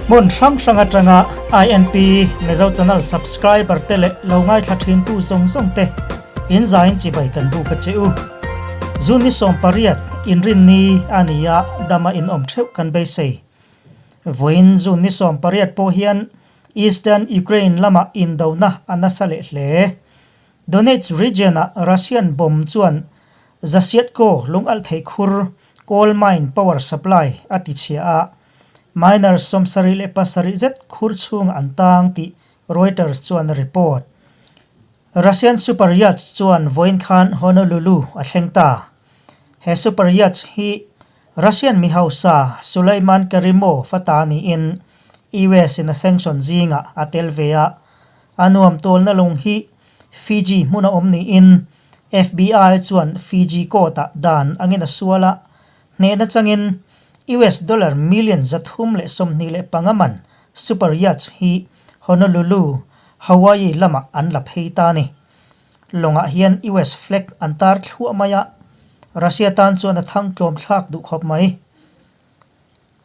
Hmun hrang hrang atanga INP Mizo Channel subscriber te leh lo ngaithla thintu zawng zawng te in zain chibai kan buk a che u. June ni 18 inrinni a ni a, dama in awm theuh kan beisei. Vawiin June ni 18 pawh hian Eastern Ukraine lamah indona a nasa leh hle. Donetsk region-ah Russian bomb chuan Zasiatko lungalh thei khur coal mine power supply a ti chhia a, miners 77 zet khur chhungah an tang tih Reuters chuan a report. Russian super yacht chuan vawiin khan Honolulu a thleng ta. He super yacht hi Russian mi hausa Suleiman Kerimov a ta niin US in a sanction zingah a tel ve a, A nuam tawlna lung hi Fiji hmuna awm niin FBI chuan Fiji court-ah dan angin a sual a, hnehna changin US dollar million 325 man super yacht hi Honolulu, Hawaii lamah an la phei ta a ni. Lawngah hian US flag an tar thluah mai a, Russia tan chuan a thang tlawm thlak duh khawp mai.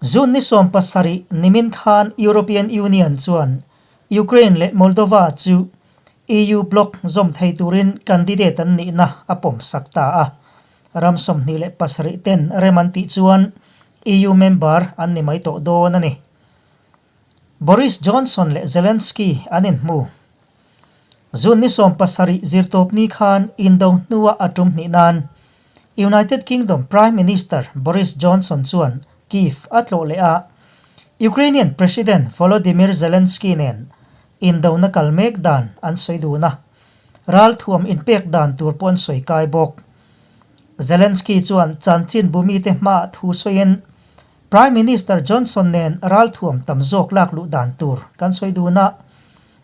June ni 17 nimin khan European Union chuan Ukraine leh Moldova chu EU bloc zawm thei turin candidate an nihna a pawm sak ta a. Ram 27 ten rem an tih chuan EU member an ni mai tawh dawn a ni. Boris Johnson leh Zelensky an inhmu. June ni 17 zirtawpni khan indo hnua a tum hnih nan United Kingdom Prime Minister Boris Johnson chuan Kyiv a tlawh leh a, Ukrainian President Volodymyr Zelensky nen indona kal mek dan an sawi dun a, ralthuam inpek dan tur pawh an sawi kai bawk. Zelensky chuan chanchin bumite hmaah thu sawiin, Prime Minister Johnson nen ralthuam tam zawk lak luh dan tur kan sawi dun a,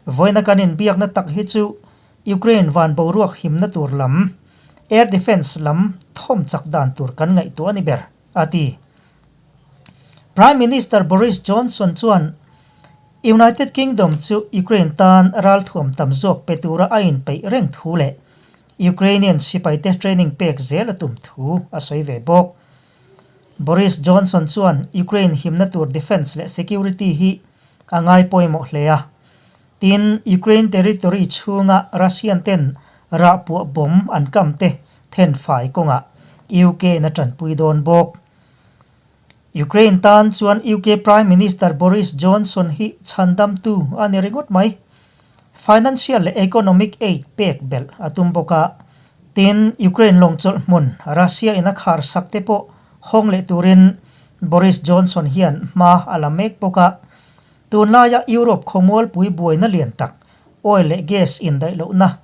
vawiina kan inbiakna tak hi chu Ukraine van boruak himna tur lam, air defence lam thawm chak dan tur kan ngaihtuah a ni ber, a ti. Prime Minister Boris Johnson chuan United Kingdom chu Ukraine tan ralthuam tam zawk pe tura a inpeih reng thu leh Ukrainian sipaite training pek zel a tum thu a sawi ve bawk. Boris Johnson chuan Ukraine himna tur defence leh security hi a ngai pawimawh hle a. Tin, Ukraine territory chhunga Russian ten rahpuah bomb an kam te thenfai kawngah UK in a tanpui dawn bawk. Ukraine tan chuan UK Prime Minister Boris Johnson hi chhandamtu a ni ringawt mai. Financial leh economic aid pek belh a tum bawk a. Tin, Ukraine lawngchawlh hmun Russia in a khar sak te pawh hawng leh turin Boris Johnson hian hma a la mek bawk a. Tunlaia Europe khawmualpui buaina lian tak, oil leh gas indaih lohna,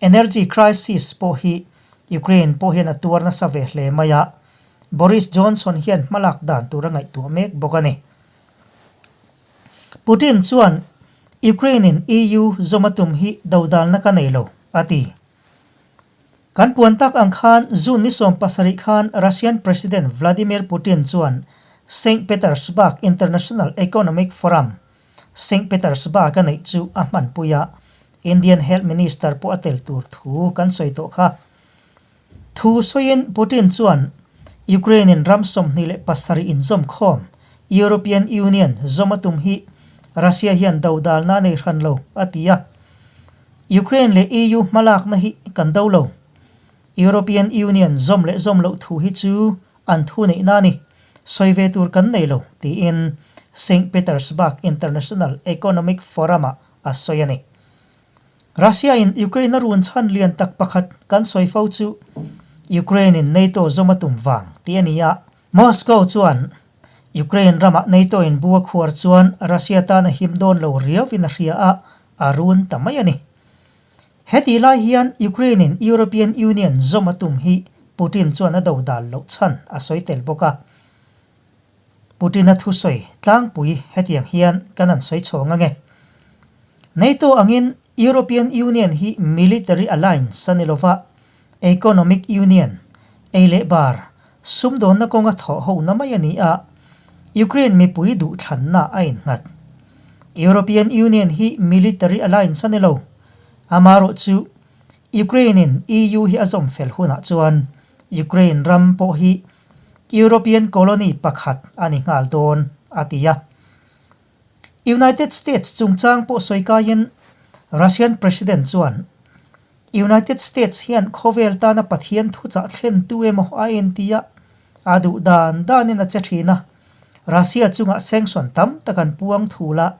energy crisis, pawh hi Ukraine pawh hian a tuar nasa ve hle mai a, Boris Johnson hian hmalak dan tur a ngaihtuah mek bawk a ni. Putin chuan Ukraine-in EU zawm a tum hi dodalna ka nei lo, a ti. Kan puan tak ang khan June ni 17 khan Russian President Vladimir Putin chuan Saint Petersburg International Economic Forum, Saint Petersburg a neih chu a hmanpui a, Indian Health Minister pawh a tel tur thu kan sawi tawh kha. Thu sawiin Putin chuan Ukraine-in ram 27 inzawmkhawm European Union zawm a tum hi Russia hian dodalna a nei hran lo, a ti a. Ukraine leh EU hmalakna hi kan do lo. European Union zawm leh zawm loh thu hi chu an thu neihna a ni. Sawi ve tur kan nei lo, tiin Saint Petersburg International Economic Forum-ah a sawi a ni. Russia-in Ukraine a run chhan lian tak pakhat kan sawi fo chu Ukraine-in NATO zawm a tum vang tih a ni a. Moscow chuan Ukraine ramah NATO in bu a khuar chuan Russia tan a him dawn lo riauin a hria a, a run ta mai a ni. Hetih lai hian Ukraine in European Union zawm a tum hi Putin chuan a do dal loh chhan a sawi tel bawk a. Putin a thusawi tlangpui hetiang hian kan han sawi chhawng ange. NATO angin European Union hi military alliance a ni lova, economic union, ei leh bar, sumdawnna kawnga thawh hona mai a ni a, Ukraine mipui duhthlanna a innghat. European Union hi military alliance a ni lo. Amaherawh chu, Ukraine in EU hi a zawm fel hunah chuan Ukraine ram pawh hi European colony pakhat a ni nghal dawn, a ti a. United States chungchang pawh sawi kaiin Russian President chuan, United States hian khawvel tana Pathian thuchah thlentu emaw a inti a, a duh dan danin a che thin a. Russia chungah sanction tam tak an puang thul a,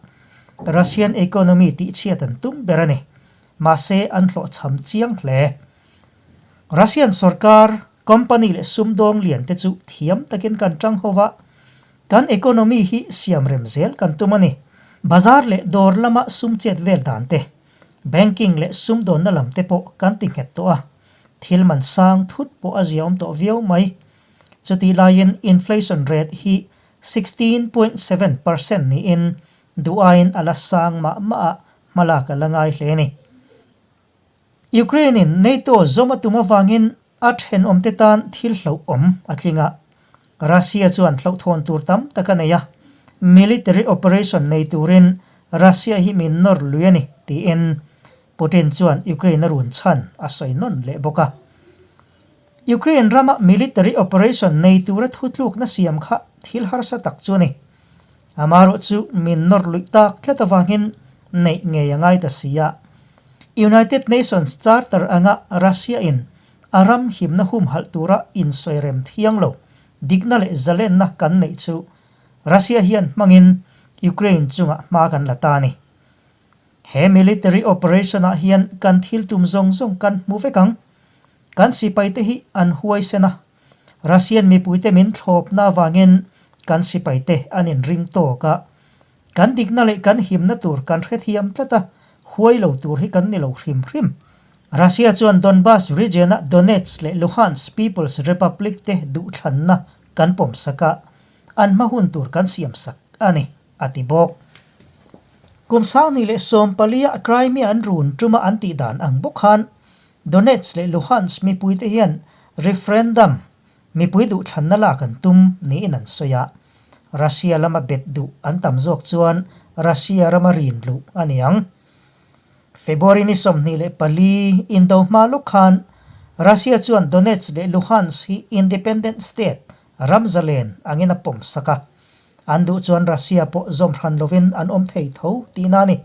Russian economy tihchhiat an tum ber a ni. Mahse an hlawhchham chiang hle. Russian sorkar, company leh sumdawng lian te chu thiam takin kan tang ho va, kan economy hi siam rem zel kan tum a ni. Bazar leh dawr lama sum chet vel dan te, banking leh sumdawnna lam te pawh kan ti nghet tawh a, thil man sang thut pawh a ziaawm tawh viau mai. Chutih laiin inflation rate hi 16.7% niin duh aiin a la sang mah mah a, hmalak a la ngai hle a ni. Ukraine-in NATO zawm a tum avangin a thenawmte tan thil hlauhawm a tling a. Russia chuan hlauhthawn tur tam tak a nei a, military operation nei turin Russia hi min nawr lui a ni, tiin Putin chuan Ukraine a run chhan a sawi nawn leh bawk a. Ukraine rama military operation nei tura thutlukna siam kha thil harsa tak chu a ni. Amaherawh chu min nawr luih tak tlat avangin neih ngei a ngai ta si a. United Nations Charter anga Russia in a ram himna humhalh tura insawi rem thiang lo dikna leh zalenna kan neih chu Russia hian hmangin Ukraine chungah hma kan la ta a ni. He military operation ah hian kan thil tum zawng zawng kan hmu vek ang. Kan sipaite hi an huaisen a, Russian mipuite min thlawpna avangin kan sipaite an inring tawk a. Kan dikna leh kan himna tur kan hrethiam tlat a, huai lo tur hi kan ni lo hrim hrim. Russia chuan Donbas region-a Donetsk leh Luhansk People's Republic te duhthlanna kan pawmsak a, an hma hun tur kan siamsak a ni. a ti bawk. Kum 2014 a Crimea an run tuma an tih dan ang bawk khan Donetsk leh Luhansk mipuite hian referendum, mipui duhthlanna lak an tum niin an sawi a. Russia lama bet duh an tam zawk chuan Russia rama rin luh a ni ang. February ni 24 indo hma lawk khan Russia chuan Donetsk leh Luhansk hi independent state, ram zalen angin a pawm sak a. An duh chuan Russia pawh zawm hran lovin an awm thei tho tihna a ni.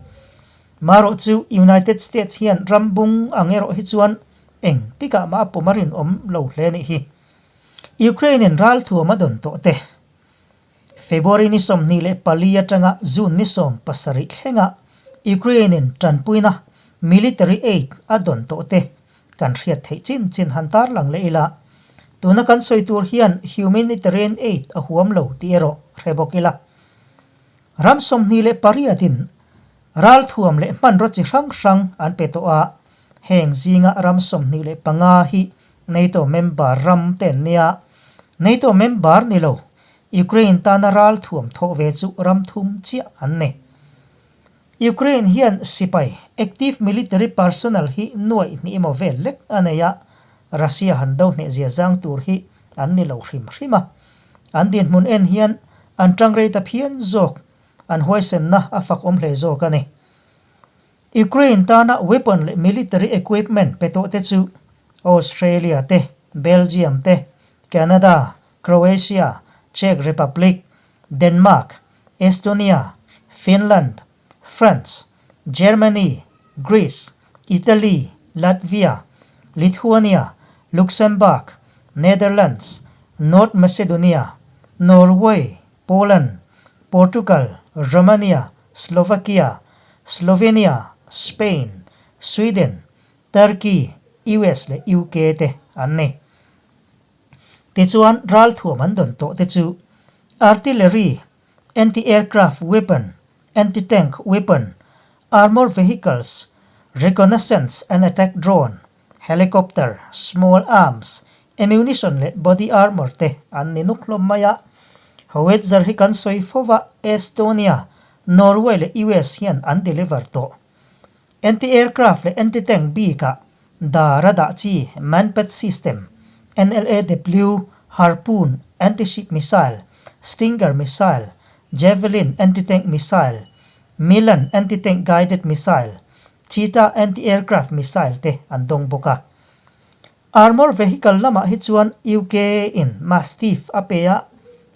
Marawh chu United States hian ram bung ang erawh hi chuan eng tikah mah a pawm a rinawm lo hle nih hi. Ukraine in ralthuam a dawn tawh te. February ni 24 atanga June ni 17 thlenga Ukraine in tanpuina military aid a dawn tawh te Kan hriat theih chin chin han tarlang leh ila, tuna kan sawi tur hian humanitarian aid a huam lo tih erawh hre bawk ila. Ram 28 in ralthuam leh hmanraw chi hrang hrang an pe tawh a, heng zinga ram 25 hi NATO member ram te an nia. NATO member ni lo, Ukraine tana ralthuam thawh ve chu ram thum chiah an ni. Ukraine hian sipai, active military personnel, hi nuaih hnih emaw vel lek a nei a, Russia han do hneh zia zang tur hi an ni lo hrim hrim a. An dinhmun en hian an tang rei ta phian zawk, an huaisenna a fak awm hle zawk a ni. Ukraine tana weapon leh military equipment pe tawh te chu Australia te, Belgium te, Canada, Croatia, Czech Republic, Denmark, Estonia, Finland, France, Germany, Greece, Italy, Latvia, Lithuania, Luxembourg, Netherlands, North Macedonia, Norway, Poland, Portugal, Romania, Slovakia, Slovenia, Spain, Sweden, Turkey, US leh UK te an ni. Tichuan ralthuam an dawn tawh te chu Artillery, Anti-aircraft weapon, Anti-tank weapon, Armour vehicles, Reconnaissance and attack drone, Helicopter, Small arms, Ammunition leh body armour te an ni nuk hlawm mai a. Howitzer hi kan sawi fo va, Estonia, Norway leh US hian an deliver tawh. Anti-aircraft leh anti-tank bikah dar a dah chi Manpad system, NLAW, Harpoon anti-ship missile, Stinger missile, Javelin anti-tank missile, Milan anti-tank guided missile, Cheetah anti-aircraft missile te an dawng bawk a. Armour vehicle lamah hi chuan UK in Mastiff a pe a,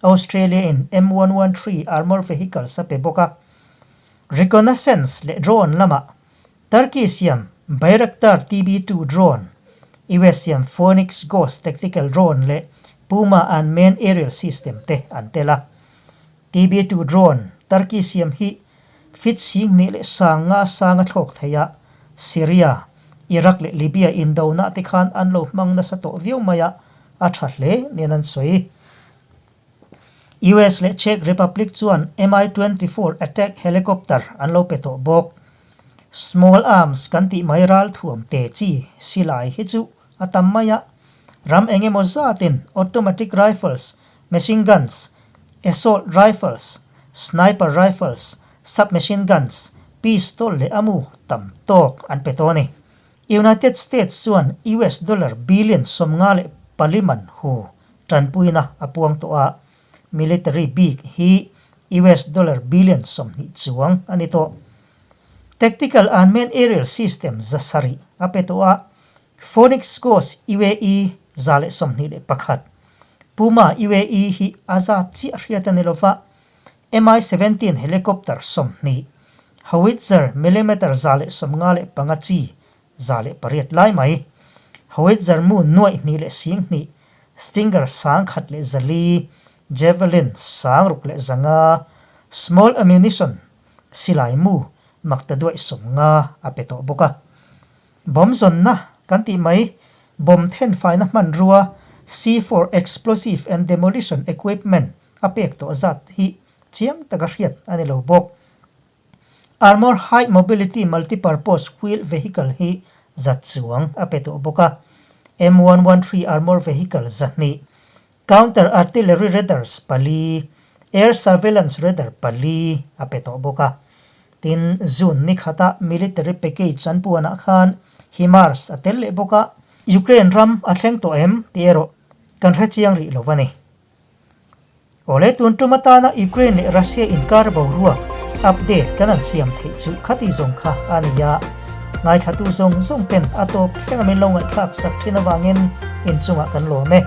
Australia in M113 armour vehicles a pe bawk a. Reconnaissance leh drone lamah Turkey siam Bayraktar TB2 drone, US siam Phoenix Ghost tactical drone leh Puma unmanned aerial system te an tel a. TB2 drone Turkey siam hi feet 25 a sang a thlawk thei a, Syria, Iraq leh Libya indona te khan an lo hmang nasa tawh viau mai a, a tha hle nen an sawi. US leh Czech Republic chuan Mi-24 attack helicopter an lo pe tawh bawk. Small arms kan tih mai ral thuam te chi silai hi chu a tam mai a, ram eng emaw zatin automatic rifles, machine guns, assault rifles, sniper rifles, submachine guns, pistol leh a mu tam tawk an pe tawh a ni. United States chuan US dollar billion 54 man hu tanpuina a puang tawh a, military bik hi US dollar billion 20 chuang a ni tawh. Tactical unmanned aerial system 700 a pe tawh a, Phoenix Ghost UAE 121, Puma UAE hi a zat chiah hriat a ni lova, Mi-17 helicopter 20, Howitzer millimeter 155 chi 108 lai mai, Howitzer mu 2,200, Stinger 1,400, Javelin 6,500, small ammunition silai mu maktaduaih 50 a pe tawh bawk a. Bomb zawnna kan tih mai, bomb thenfaina hmanrua C4 explosive and demolition equipment a pek tawh zat hi chiang taka hriat a ni lo bawk. Armour High Mobility Multipurpose Wheel Vehicle hi zat chuang a pe tawh bawk a, M113 Armour Vehicle 200, Counter Artillery Radars pali, Air Surveillance Radar pali a pe tawh bawk a. Tin, June ni khata military package an puanah khan HIMARS a tel leh bawk a, Ukraine ram a thleng tawh em tih erawh kan hre chiang rih lo a ni. Awle tun tum atana Ukraine leh Russia inkar boruak update kan an siam theih chu khati zawng kha a ni a, ngaithlatu zawng zawng ten a tawp thleng a min lo ngaihthlak sak thin avangin inchungah kan lawm e.